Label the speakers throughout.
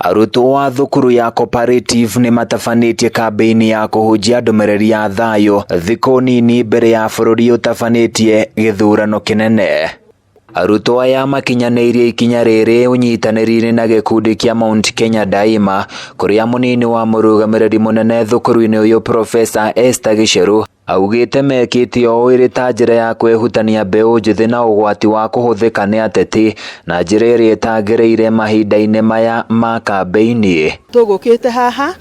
Speaker 1: Arutwo a thukuru ya Cooperative nĩ matabanĩtie kambĩini ya kũhunjia ndũmĩrĩri ya thayũ thikũ nini mbere ya bũrũri ũtabanĩtie gĩthurano kĩnene. Arutwo aya makinyanĩirie ikinya rĩrĩ ũnyitanĩri-inĩ na gĩkundi kĩa Mount Kenya Daima kũrĩa mũnini wa mũrũgamĩrĩri mũnene thukuru-inĩ ũyũ Professor Esther Gicheru augĩte mekĩte ũũ ĩrĩ ta njĩra ya kwĩhutania mbeũ njĩthĩ na ũgwati wa kũhũthĩka nĩ ateti na njĩra ĩrĩa ĩtagĩrĩire mahinda-inĩ maya ma kambĩini.
Speaker 2: Tũgũkĩte haha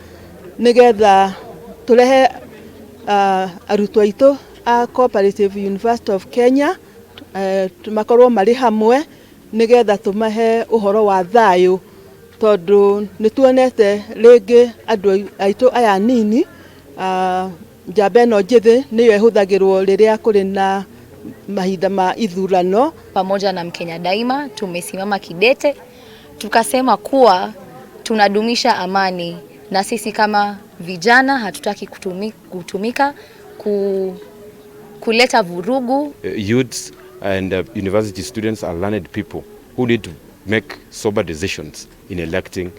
Speaker 2: nĩgetha tũrehe arutwo aitũ a Cooperative University of Kenya makorwo marĩ hamwe nĩgetha tũmahe ũhoro wa thayũ tondũ nĩ tuonete rĩngĩ andũ aitũ aya anini njamba ĩno njĩthĩ nĩyo ĩhũthagĩrwo rĩrĩa kũrĩ na mahinda ma ithurano.
Speaker 3: Pamoja na Mkenya Daima tumesimama kidete, tukasema kuwa tunadumisha amani na sisi kama vijana hatutaki kutumika kuleta vurugu.
Speaker 4: Youths and university students are learned people who need to make sober decisions in electing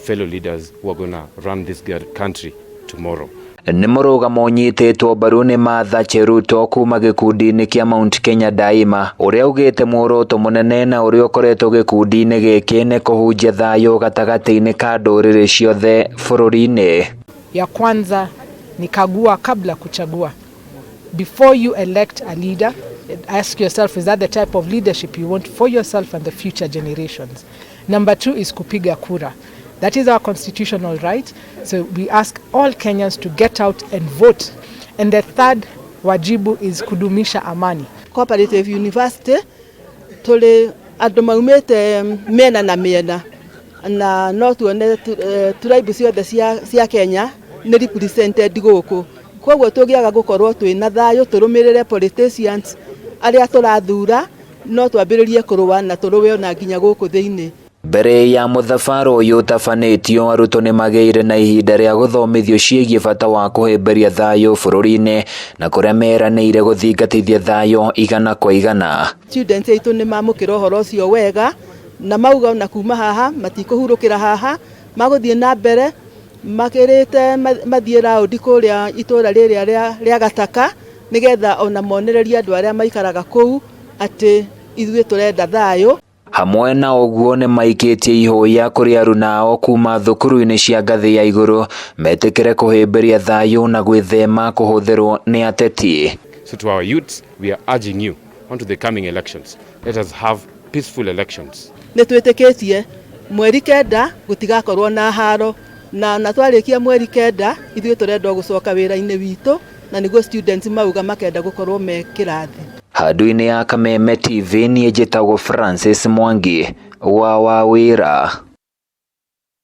Speaker 4: fellow leaders who are going to run this country tomorrow.
Speaker 1: Nĩ mũrũgamo ũnyitĩtwo mbaru nĩ Martha Cheruto kuma gĩkundi-inĩ kĩa Mount Kenya Daima ũrĩa ugĩte muoroto mũnene na ũrĩa ũkoretwo gĩkundi-inĩ gĩkĩ nĩ kũhunjia thayũ gatagatĩ-inĩ ka ndũrĩrĩ ciothe bũrũri-inĩ.
Speaker 5: Ya kwanza ni kagua kabla kuchagua. Before you elect a leader, ask yourself, is that the type of leadership you want for yourself and the future generations? Number two is kupiga kura. That is our constitutional right. So we ask all Kenyans to get out and vote. And the third wajibu is kudumisha amani.
Speaker 2: Cooperative University tuli andu maumite miena na miena na no tuone tribe ciothe cia Kenya ni represented guku. Koguo tũngĩaga gũkorwo twĩna thayũ tũrũmĩrĩre politicians arĩa tũrathura no twambĩrĩrie kũrũa na tũrũe ona nginya gũkũ thĩinĩ.
Speaker 1: Mbere ya mũthabara ũyũ ũtabanĩtio arutwo nĩ magĩire na ihinda rĩa gũthomithio ciĩgiĩ bata wa kũhĩmbĩria thayũ bũrũri-inĩ na kũrĩa meranĩire gũthingatithia thayũ igana kwa igana.
Speaker 2: Students aitũ nĩ mamũkĩra ũhoro ũcio wega na mauga ona kuma haha matikũhurũkĩra haha magũthiĩ na mbere makĩrĩte mathiĩ raundi kũrĩa itũra rĩrĩa rĩa Gataka nĩgetha ona monererie andũ arĩa maikaraga kũu atĩ ithuĩ tũrenda thayũ.
Speaker 1: Hamwe na ũguo nĩ maikĩtie ihoya kũrĩ arunao kuma thukuru-inĩ cia ngathĩ ya igũrũ metĩkĩre kũhĩmbĩria thayũ na gwĩthema kũhũthĩrwo nĩ ateti.
Speaker 4: So to our youths, we are urging you onto the coming elections. Let us have peaceful elections.
Speaker 2: Nĩ twĩtĩkĩtie mweri 9 gũtigakorwo na haro na twarĩkia mweri 9 ithuĩ tũrenda gũcoka wĩra-inĩ witũ na nĩguo students mauga makenda gũkorwo me kĩrathi.
Speaker 1: Handũ-inĩ ya Kameme TV niĩ njĩtagwo Francis Mwangi wa Wawĩra.